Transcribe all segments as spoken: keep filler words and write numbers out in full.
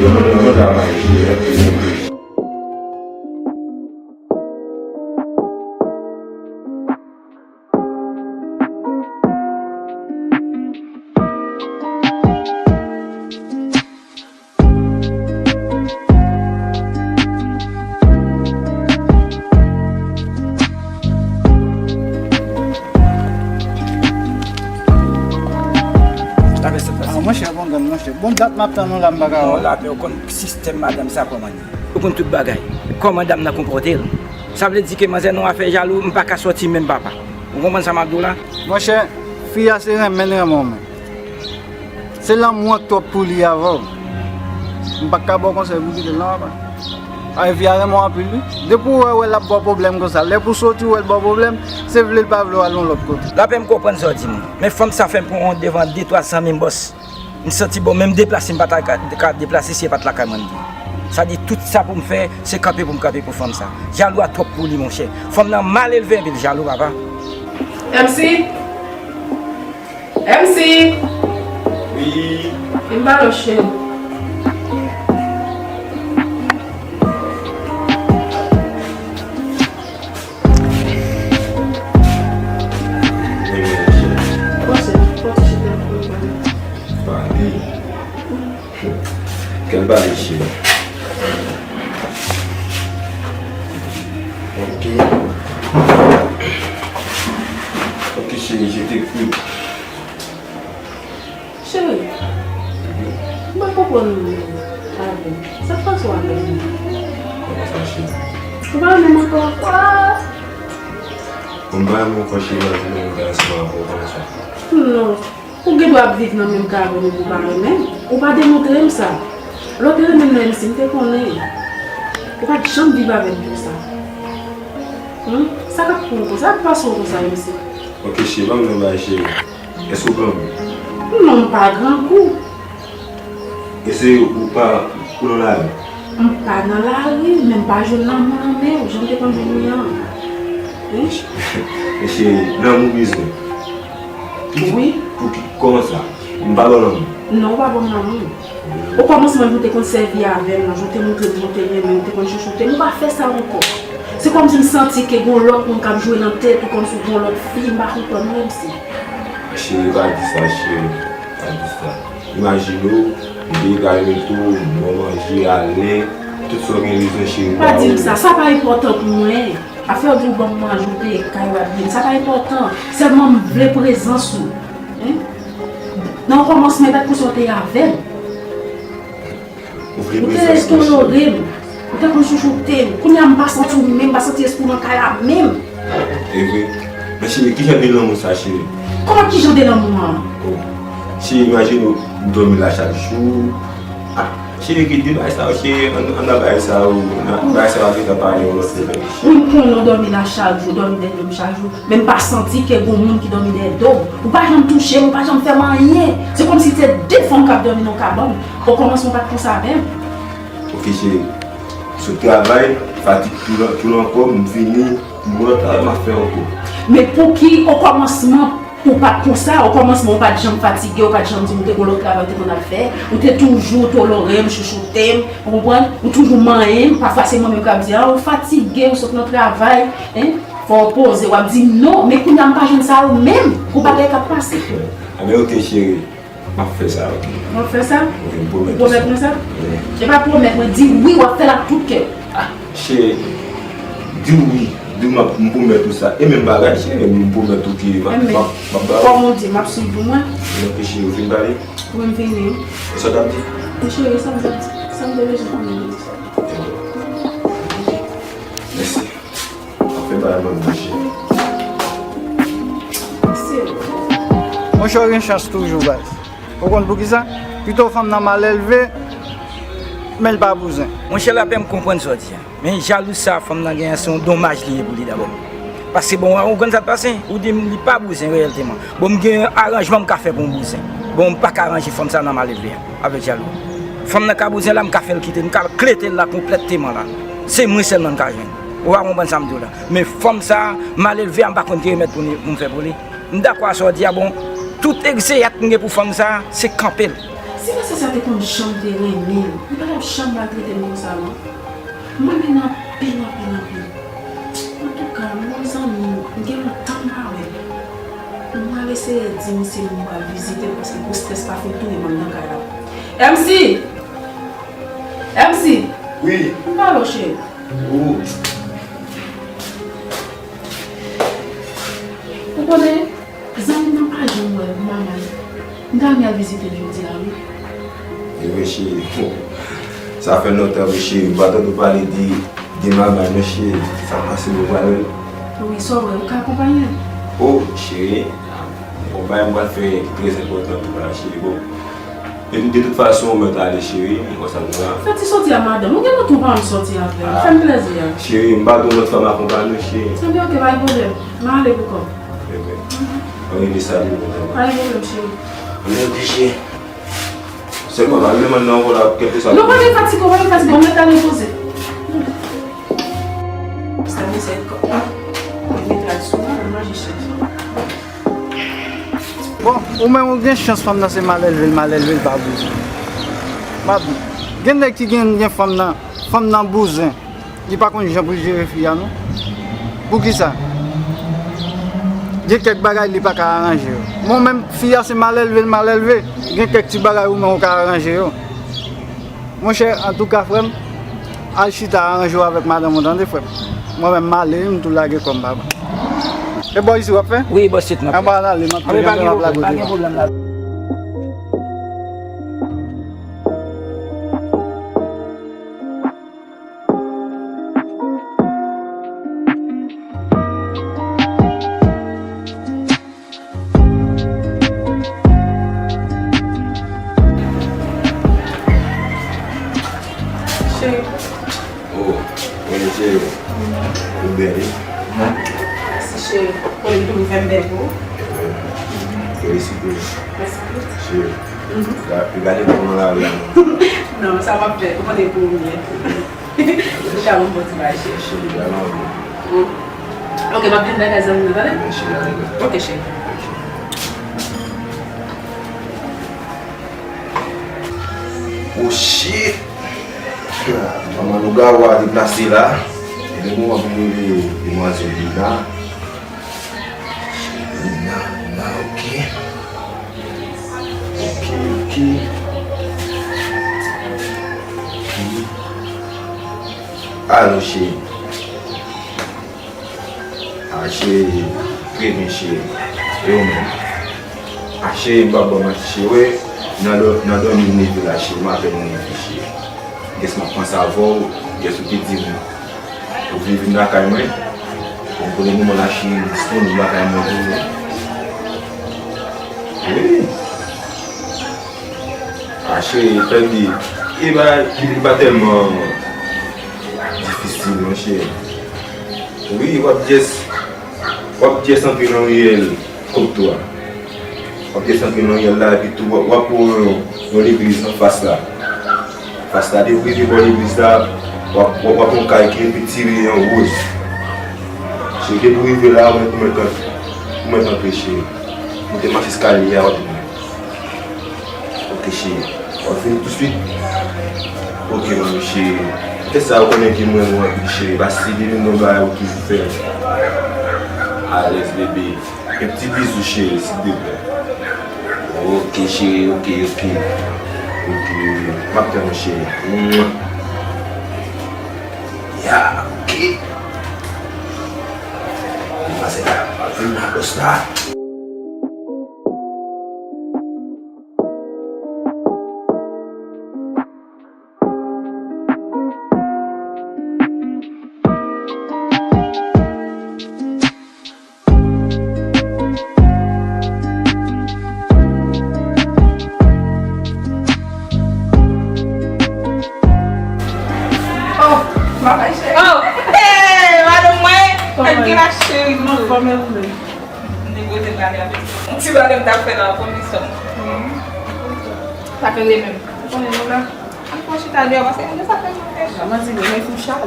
cheri, mwen, mwen travay, cheri, ok, ok. Monchè, bon grann, monchè. Bon dat m ap tann ou la, m pa ka wè w. Bon, la, men ou konn sistèm madanm sa kòman li ye. Ou konn tout bagay. Kòman dam nan konpòte l. Sa vle di ke manzè nan afè jalou, m pa ka sòti menm papa. Ou konprann sa m ap di w la? Monchè, fi a se renmen l renmen w, men. Se lanmou an k twòp pou li avè w. M pa ka ba w konsèy pou kite l non, papa. Ay, fi a renmen w anpil, wi. Depi w wè, wè l ap ba w pwoblèm konsa. Lè pou soti, w wè l ba w pwoblèm, se vle l pa vle w al yon lòt kote. Lapè, m konprann sa w di m. Men fanm sa fè m pran wont devan de, twa zanmi m, bòs. M santi bon, menm deplase, m pa ta ka, ka deplase si e pa t lakay mwen m te ye. Sa di, tout sa pou m fè, se kanpe pou m kanpe pou fanm sa. Jalou a twòp pou li, monchè. Fanm nan mal elve, epi l jalou, papa. M C! M C! Wi. Vin pale w, cheri. Pase, pase, chita pou nou pale. Pale. Kèl bagay, cheri? Ok. Ok, cheri, je t'écoute. Cheri, mwen pa konprann avè w. Sa k pase w avè m? Kòman sa, cheri? Ou pa renmen m ankò? Bon, m pa renmen w ankò, cheri, m ap vin ansanm avè w, kòman sa? Non. Ou gen dwa ap viv nan menm kay avè m epi w pa renmen m. Ou pa demontre m sa. Lè w te renmen m nan, M C, m te konnen. Ou pa t janm viv avè m konsa. Humm, sa k ap pran w konsa? Sa k pase w konsa, M C? Ok, cheri, ban m yon bagay, cheri. Èske w grangou? Non, m pa grangou. E se ou pa, ou nan lari? M pa nan lari, men m pa jwenn lanmou nan men w, jan m te konn jwenn li an. Wi. Men cheri, lanmou bezwen. Wi. Pou ki, kòman sa? M pa ba w lanmou. Non, ou pa ban m lanmou. O kòmansman, jan w te konn sèvi avè m nan, jan w te montre m, jan w te renmen m, ou te konn chouchoute m, ou pa fè sa ankò. Se kòmsi m santi ke gen yon lòt moun k ap jwe nan tèt ou, kòmsi w gen yon lòt fi, m pa konprann, wi, M C. Cheri, pa di sa, cheri. Pa di sa. Imajine w, li te ka remet ou, bon manje, ale, tout sa w gen bezwen, cheri. Pa di m sa, sa pa enpòtan pou mwen. Afè w di w ban m manje, w peye kay, w abiye m, sa pa enpòtan. Sèlman m vle prezans ou. Hen? Nan kòmansman, e pa t konsa w te ye avè m. Ou te tolere m. Ou te konn chouchoute m. Kounye a m pa santi w menm, m pa santi espri w nan kay la menm. E vre. Men cheri, ki jan de lanmou sa, cheri? Kòman ki jan de lanmou an? Oh. Cheri, imajine w, m dòmi la chak jou. Ah, cheri, kite bagay sa yo, cheri, ann, ann nan bagay sa yo, nan bagay sa yo, a gentan pale yon lòt bagay. Wi, m konnen w dòmi la chak jou, dòmi dèyè m chak jou. Men m pa santi ke gon moun ki dòmi dèyè do w. Ou pa janm touche m, ou pa janm fè m anyen. Se kòmsi se de fanm k ap dòmi nan kabann. Okòmansman w pa t konsa avè m. Ok, cheri. Sot travay, fatig tou nan, tou nan kò m, m vini, m pran travay, m ap fè ankò. Men pouki okòmansman ou pa t konsa? Okòmansman ou pa t janm fatige, ou pa t janm di m ou te gon lòt travay ou te konn ap fè. Ou te toujou tolore m, chouchoute m, ou konprann? Ou toujou manyen m, pafwa se mwen menm k ap di, a, ou fatige, ou sot nan travay, en? Fò w poze, w ap di non, men kounye a m pa jwenn sa yo menm, gon bagay k ap pase. A, men ok, cheri. M ap fè sa, wi. W ap fè sa? Wi, m pwomèt ou sa. Ou pwomèt mwen sa? Wi. E pa pwomèt, mwen di wi, w ap fè l ak tout kè. Ah, cheri, di wi, di wi, m ap, m pwomèt ou sa. E menm bagay, cheri, m pwomèt ou ke m ap, m ap, m ap ba ou. Kòm ou di, m ap swiv ou mwen. Ok, cheri, ou fin pale? Wi, m fini. E sa w t ap di? Cheri, sa m t ap di. Sa m te bezwen konnen m te di sa. Mèsi. Anfen, bay mwen manje. Monchè, w gen chans toujou, baz. Ou konn poukisa? Pito fanm nan malelve, men l pa bouzen. Monchè, lapè, m konprann sa w di a. Men jalou sa fanm nan genyen, se yon domaj li ye pou li dabò. Paske, bon, ou konn sa k pase? Ou di m li pa bouzen reyèlteman. Bon, m gen aranjman m ka fè pou m bouzen. Bon, m pa ka ranje fanm sa nan malelve a, avèk jalou. Fanm nan ka bouzen la, m ka fè l kite, m ka klete l la konplèteman la. Se mwen sèlman m ka jwenn. Ou pa konprann sa m di w la. Men fanm sa, malelve a, m pa konn ki remèd pou li, pou m fè pou li. M dakò a sa w di a, bon, tout egzeyat m gen pou fanm sa, se kanpe l. Si mesye sa te konn jan m te renmen l, li pa t ap janm maltrete m konsa non. M renmen l anpil, anpil, anpil. Antouka, m gon zanmi m, m gen lontan m pa wè l. M pral eseye di misye m pral vizite l paske gwo strès la fin touye m anndan kay la. M C! M C! Wi. M pale w, cheri. Ou. Ou konnen, zanmi m nan pa janm wè manman l. M ta renmen al vizite l jodi a, wi. E vre, cheri. Sa fè lontan, wi, cheri. M pa tande w pale de, de manman, non, cheri. Sa pase, nou pale. Wi, sa w wè, ou ka akonpaye l. O, cheri. Bon, bagay m pral fè ki trè enpòtan tou la, cheri. Bon. De, de tout fason, ou mèt ale, cheri. Ou konn sa nou la. Fè ti soti a madanm. Ou gen lontan w pa janm soti avè l. Fè m plèzi a. Cheri, m pa gen yon lòt fanm akonpaye w, cheri. Ebyen, oke, pa gen pwoblèm. M ale pou kò m. Ebyen, ann rete sa li menm. Pa gen pwoblèm, cheri. Ann rete, cheri. Sèlman pa bliye m nan ankò la, kèlkeswa. Non, pa gen fatige, pa gen fatige, ou mèt ale poze. Sa misye kò. Mwen mete al sou mwen, mwen manje chèf. Bon, ou menm ou gen chans fanm nan se malelve l, malelve l pa bouzen. M ap di, gen nèg ki gen, gen fanm nan, fanm nan bouzen. Li pa konn jan pou l jere fi a non. Poukisa? Gen kèk bagay li pa ka aranje yo. Bon, menm fi a se malelve l malelve, gen kèk ti bagay ou menm ou ka aranje yo. Monchè, antouka, frè m, al chita aranje w avèk madanm ou, tande, frè m. Mwen menm, m ale, m tou lage kò m, papa. E bò isi w ap fè? Wi, bò sit m ap fè. Anba, n ale, m ap tou janbe, m ap lage w devan. Pa gen pwoblèm, pa gen pwoblèm, la. Cheri. Oh, mwen cheri. Ou bèl, wi. Mèsi, cheri. Konnen tou m fè m bèl pou ou. Felisite. Mèsi. Cheri. Mhm. Ga-, gade kòman lari a non. Non, sa w ap fè, ou konnen pou ou m ye. Ou ka ban m bon ti bagay, cheri. Cheri, gade non. Mm. Ok, m ap vin lakay zanmi m nan, tande? Ebyen, cheri, ale la. Ok, cheri. Oh shit! Manman lougarou a deplase la. Ebyen, bon, m ap rele demwazèl Lina. Lina, Lina, ok. Ok, ok. Ok. Alo, cheri. A, cheri, trè byen, cheri. E ou menm? A, cheri, m p ap ba w manti, cheri. Wè, nan dò-, nan dòmi m leve la, cheri. M apèn leve, cheri. Yes, m ap panse avè w. Yes, ou te di m ou vle vin lakay mwen. Bon, pou le moman la, cheri, m disponib lakay mwen tou. Wi. A, cheri, tande. E pa, e pa tèlman difisil, non, cheri. Wi, w ap just, w ap just antre nan riyèl Cocteau a. W ap just antre nan riyèl la, epi tou, w ap, w ap wè yon, yon legliz anfas la. Anfas la, depi w rive bò legliz la, w ap, w ap, w ap wè yon kay ki enpentire an woz. Se depi w rive la, ou mèt, ou mèt, ou mèt antre, cheri. Monte mach eskalye a, w ap jwenn mwen. Ok, cheri. W ap vini touswit? Ok, manmi, cheri. Kèt sa, ou konnen ke m renmen w anpil, cheri. Pase de milyon bagay ou toujou fè. Alèz, bebe. Yon ti bizou, cheri, silvouplè. Ok, cheri, ok, ok. Ok, m ap tann ou, cheri. Mwa. Ya, ok. Li pase la, m ap vin nan dos la. Oh, babay cheri. Oh, hey, madanm mwen. Kòman? Kèt ki la cheri? Kòman w ye? M te poze pale avèk ou. Yon ti pale m t ap fè nan pwomosyon. Sa fè de menm. Ou konnen nou la. Ann pran chita deyò, paske moun yo sa fè nou fè cho. Manman di, men fou chalè.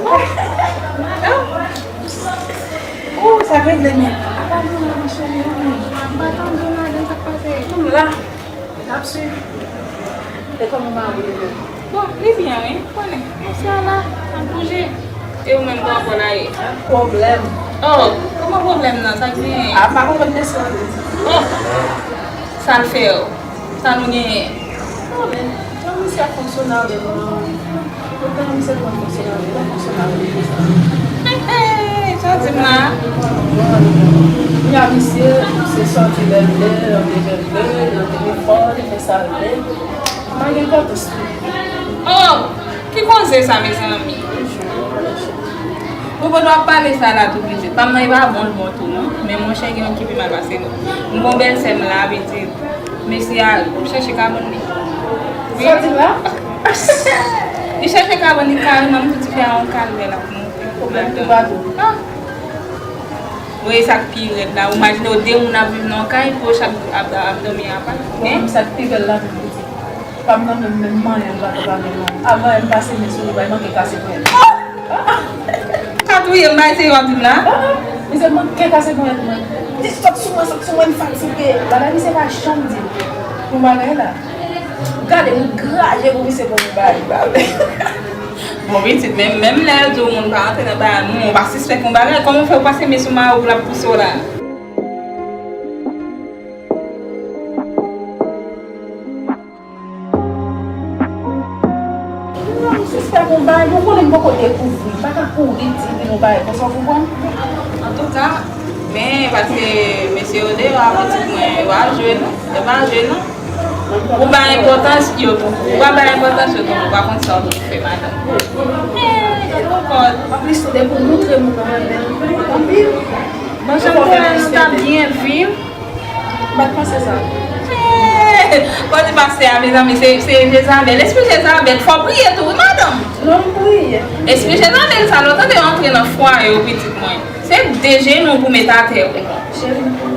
Madanm. Oh, sa regle, men apa nou la, ma cheri, ou menm? M pa tande w ladan, sa k pase? M la. N ap swiv. E kòman mari w menm? Bon, li byen, wi. Ou konnen, mesye a la, ap bouje. E ou menm, kòman kò la ye? Pwoblèm. Oh, kòman pwoblèm nan? Sa k genyen? A, m pa konprann mesye a. Oh, sa l fè w? Sa nou genyen? Pwoblèm. Jan misye ap fonksyone avè m nan. Tout tan misye konn fonksyone avè m, fonksyone avè m konsa. Hey, hey, sa w di m la? Kounya misye, se sòti lè l vle, lè l te vle, lè l te fò, li fè sa l vle. M pa gen enpòtans pou li. Oh, ki koze sa, mezanmi? Ou pa dwe ap pale sa la tou pitit. Pa m nan, e pa bon, l bon tou, non. Men monchè, gen youn ki pi mal pase lòt. M gon bèlsè m la, pitit. Mesye a, li chèche kabann li. Wi. Sa w di m la? Li chèche kabann li kareman, m tou di fè a yon kalvè l ap monte. Pwoblèm toupatou. Ah. Ou wè sa k pi rèd la. Ou imajine w de moun ap viv nan yon kay, pou yo chak ap, ap dòmi apa. Bon, sa k pi bèl la, pitit. Pa m nan menm, menm manyen m pa t ap avè l non. Avan m pase men sou li, bay manke kase ponyèt. Sa touye m, bay se yon di m la. Ah, ah. Misye manke kase ponyèt mwen. Di sòt sou mwen, sòt sou mwen, m fatige. Bagay misye pa janm di m yon bagay la. Gade, m graje pou misye ban m yon bagay. Bon, pitit, menm, menm lè yo di w moun pa rantre nan bagay moun, ou pa sispèk yon bagay, kòman w fè w pase men sou mari w pou l ap pouse w la? Non, m sispèk yon bagay, bon, konnen m poko dekouvri, m pa ka kouri di vin yon bagay konsa, w konprann? Antouka, men paske mesye yo deyò a pitit mwen, yo pa jwe non, yo pa jwe non. Ou ba enpòtans yo tou, ou pa ba enpòtans yo tou, ou pa konn sa w dwe fè, madanm. Hey, gade yon kòd. Anplis tou, depi w montre moun nan renmen l anpil, bon, jan m te wè l, l t ap byen viv. M pa t panse sa. Hey! Kote pastè a, mezanmi, se, se Jezabèl. Espri Jezabèl, fò w priye tou, wi, madanm. Non, m priye. Espri Jezabèl sa, lè w tande yo antre nan fwaye w, pitit mwen. Se de jenou pou met atè, wi. Cheri, m priye.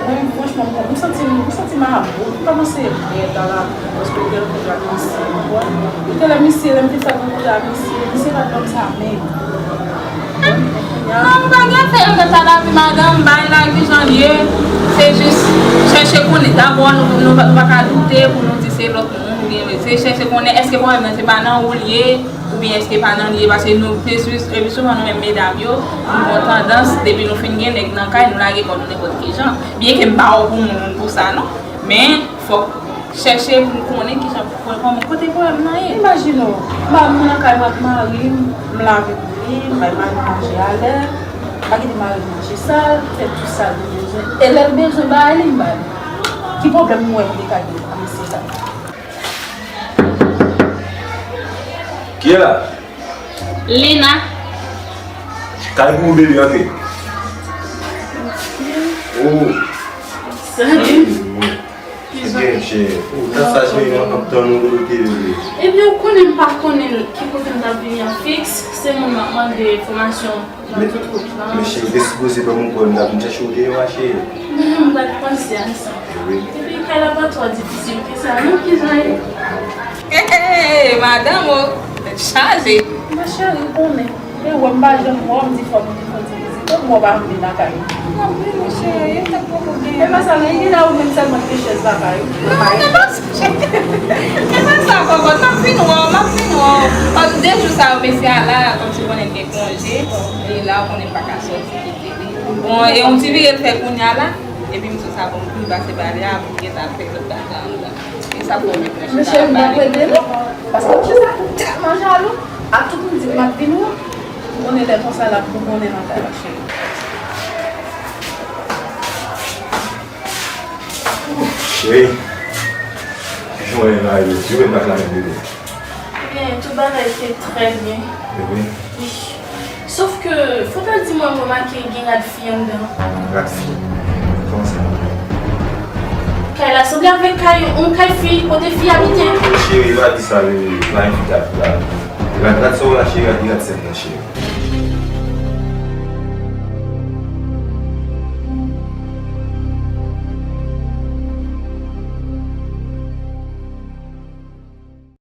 Mwen, franchman, m, m santi m, m santi m about. M kòmanse rèd la, la, paske m te rankontre ak misye, w konprann? Ou te lè misye, lè m te fè rankontre ak misye, misye pa t ban m sa menm. Non, m pa gen afè yo nan sa lavi, madanm, bagay la ki jan l ye, se jis chèche konnen. Dabò, nou, nou, nou pa ka doute pou nou di se lòt moun, oubyen se chèche konnen èske pwoblèm nan se pa nan ou l ye, oubyen èske pa nan li ye, paske nou, le pli souvan nou menm medam yo, nou gon tandans, depi nou fin gen nèg nan kay, nou lage kò nou nenpòt ki jan. Byenke m pa wè w pou moun pou sa, non. Men, fòk chèche pou konnen kijan pou, kòman, kote pwoblèm nan ye. Imajine w, m a, m nan kay mari m, m lave pou li, m bay mari m manje alè, m pa kite mari m manje sal, fè tout sa li bezwen. E lè l bezwen bagay li, m ba li. Ki pwoblèm m wè pou li ka gen ak mesye sa? Kiyès la? Lina. Kay pou ou, bebe, antre. Oh. Salut. Gen chè. Oh, sa sa chè, m ap tann ou pou te leve. Ebyen, ou konnen m pa konnen ki kote m t ap vini an fiks. Se moun m ap mande enfòmasyon nan tout kote. Men chè, ou te sipoze ban m yon kòd, m t ap vin chèche w deyò a, chè. M pa t panse a sa. Wi. Epi kay la pa twò difisil ke sa, non, ki jan ye? Hey, hey, madanm, o, tèt chaje. Ma cheri, ou konnen. E wè m pa janm wè w, m di fò m vin fè yon ti vizit. Ou wè w pa janm vin lakay ou. M ap vini, cheri, e tèt poko gen. E pa sa, men gen la ou menm sèlman ki chèz lakay ou. Non, e pa sa, e pa sa, kòkòt, m ap vin wè w, m ap vin wè w. Pandan de jou sa yo, mesye a la, kòmsi konnen l gen konje, li la, ou konnen l pa ka sòti kite li. Bon, e yon ti vire l fè kounye a la. Epi m sou sa pou m kouri pase bale a pou m gentan al fè lòt bagay anndan. E sa pou w met nan chita. Mesye, m pa prete non. Paske m chita tèlman jalou. Ak tout moun di m ap vin ou. M konnen lè konsa l ap bougonnen nan kay la, cheri. Cheri, jan w ye la, yo, yo, yo, yo, Byen, tout bagay te trè byen. Wi. Sof ke, fò ta di mwen remake gen rad fi anndan. Rad fi? Kòman sa? Kay la sanble avèk kay, yon kay fi, kote fi abite. Cheri, pa di sa, bebe. Pa yon fi k ap la. Rad, rad sa w la, cheri, rad, rad sèt la, cheri.